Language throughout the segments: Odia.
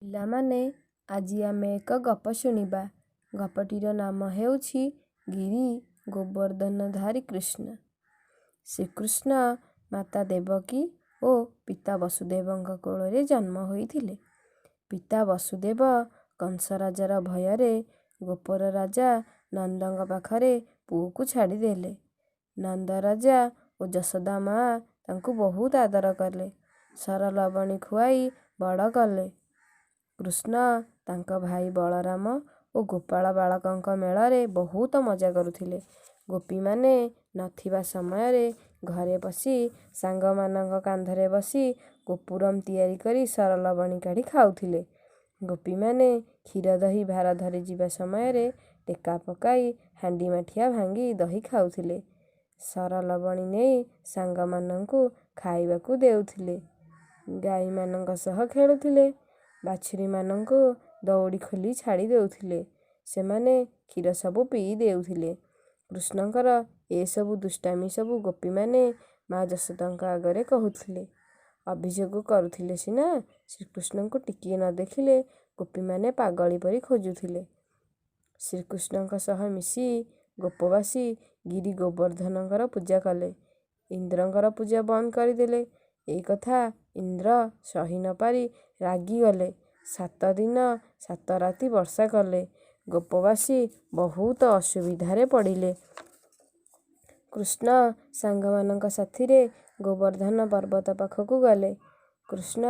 ପିଲାମାନେ, ଆଜି ଆମେ ଏକ ଗପ ଶୁଣିବା। ଗପଟିର ନାମ ହେଉଛି ଗିରି ଗୋବର୍ଦ୍ଧନଧାରୀ କୃଷ୍ଣ। ଶ୍ରୀକୃଷ୍ଣ ମାତା ଦେବକୀ ଓ ପିତା ବସୁଦେବଙ୍କ କୋଳରେ ଜନ୍ମ ହୋଇଥିଲେ। ପିତା ବସୁଦେବ କଂସରାଜାର ଭୟରେ ଗୋପର ରାଜା ନନ୍ଦଙ୍କ ପାଖରେ ପୁଅକୁ ଛାଡ଼ିଦେଲେ। ନନ୍ଦରାଜା ଓ ଯଶୋଦା ମା' ତାଙ୍କୁ ବହୁତ ଆଦର କଲେ। ସର ଲବଣୀ ଖୁଆଇ ବଡ଼ କଲେ। କୃଷ୍ଣ ତାଙ୍କ ଭାଇ ବଳରାମ ଓ ଗୋପାଳ ବାଳକଙ୍କ ମେଳରେ ବହୁତ ମଜା କରୁଥିଲେ। ଗୋପୀମାନେ ନଥିବା ସମୟରେ ଘରେ ପଶି ସାଙ୍ଗମାନଙ୍କ କାନ୍ଧରେ ବସି ଗୋପୁରମ୍ ତିଆରି କରି ସର ଲବଣୀ କାଢ଼ି ଖାଉଥିଲେ। ଗୋପୀମାନେ କ୍ଷୀର ଦହି ଭାର ଧରି ଯିବା ସମୟରେ ଟେକା ପକାଇ ହାଣ୍ଡି ମାଠିଆ ଭାଙ୍ଗି ଦହି ଖାଉଥିଲେ। ସର ଲବଣୀ ନେଇ ସାଙ୍ଗମାନଙ୍କୁ ଖାଇବାକୁ ଦେଉଥିଲେ। ଗାଈମାନଙ୍କ ସହ ଖେଳୁଥିଲେ। ବାଛୁରୀମାନଙ୍କୁ ଦଉଡ଼ି ଖୋଲି ଛାଡ଼ି ଦେଉଥିଲେ। ସେମାନେ କ୍ଷୀର ସବୁ ପିଇ ଦେଉଥିଲେ। କୃଷ୍ଣଙ୍କର ଏସବୁ ଦୁଷ୍ଟାମି ସବୁ ଗୋପୀମାନେ ମା ଯଶୋଦାଙ୍କ ଆଗରେ କହୁଥିଲେ। ଅଭିଯୋଗ କରୁଥିଲେ ସିନା, ଶ୍ରୀକୃଷ୍ଣଙ୍କୁ ଟିକିଏ ନ ଦେଖିଲେ ଗୋପୀମାନେ ପାଗଳୀ ପରି ଖୋଜୁଥିଲେ। ଶ୍ରୀକୃଷ୍ଣଙ୍କ ସହ ମିଶି ଗୋପବାସୀ ଗିରି ଗୋବର୍ଦ୍ଧନଙ୍କର ପୂଜା କଲେ। ଇନ୍ଦ୍ରଙ୍କର ପୂଜା ବନ୍ଦ କରିଦେଲେ। ଏ କଥା ଇନ୍ଦ୍ର ସହି ନ ପାରି ରାଗିଗଲେ। 7 ଦିନ 7 ରାତି ବର୍ଷା କଲେ। ଗୋପବାସୀ ବହୁତ ଅସୁବିଧାରେ ପଡ଼ିଲେ। କୃଷ୍ଣ ସାଙ୍ଗମାନଙ୍କ ସାଥିରେ ଗୋବର୍ଦ୍ଧନ ପର୍ବତ ପାଖକୁ ଗଲେ। କୃଷ୍ଣ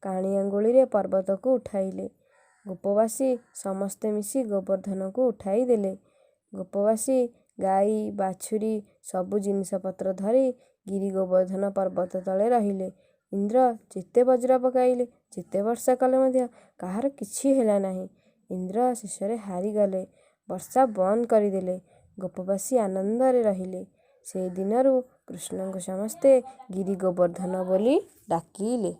କାଣି ଆଙ୍ଗୁଳିରେ ପର୍ବତକୁ ଉଠାଇଲେ। ଗୋପବାସୀ ସମସ୍ତେ ମିଶି ଗୋବର୍ଦ୍ଧନକୁ ଉଠାଇ ଦେଲେ। ଗୋପବାସୀ ଗାଈ, ବାଛୁରୀ, ସବୁ ଜିନିଷପତ୍ର ଧରି ଗିରି ଗୋବର୍ଦ୍ଧନ ପର୍ବତ ତଳେ ରହିଲେ। ଇନ୍ଦ୍ର ଯେତେ ବଜ୍ର ପକାଇଲେ, ଯେତେ ବର୍ଷା କଲେ ମଧ୍ୟ କାହାର କିଛି ହେଲା ନାହିଁ। ଇନ୍ଦ୍ର ଶେଷରେ ହାରିଗଲେ। ବର୍ଷା ବନ୍ଦ କରିଦେଲେ। ଗୋପବାସୀ ଆନନ୍ଦରେ ରହିଲେ। ସେ ଦିନରୁ କୃଷ୍ଣଙ୍କୁ ସମସ୍ତେ ଗିରି ଗୋବର୍ଦ୍ଧନ ବୋଲି ଡାକିଲେ।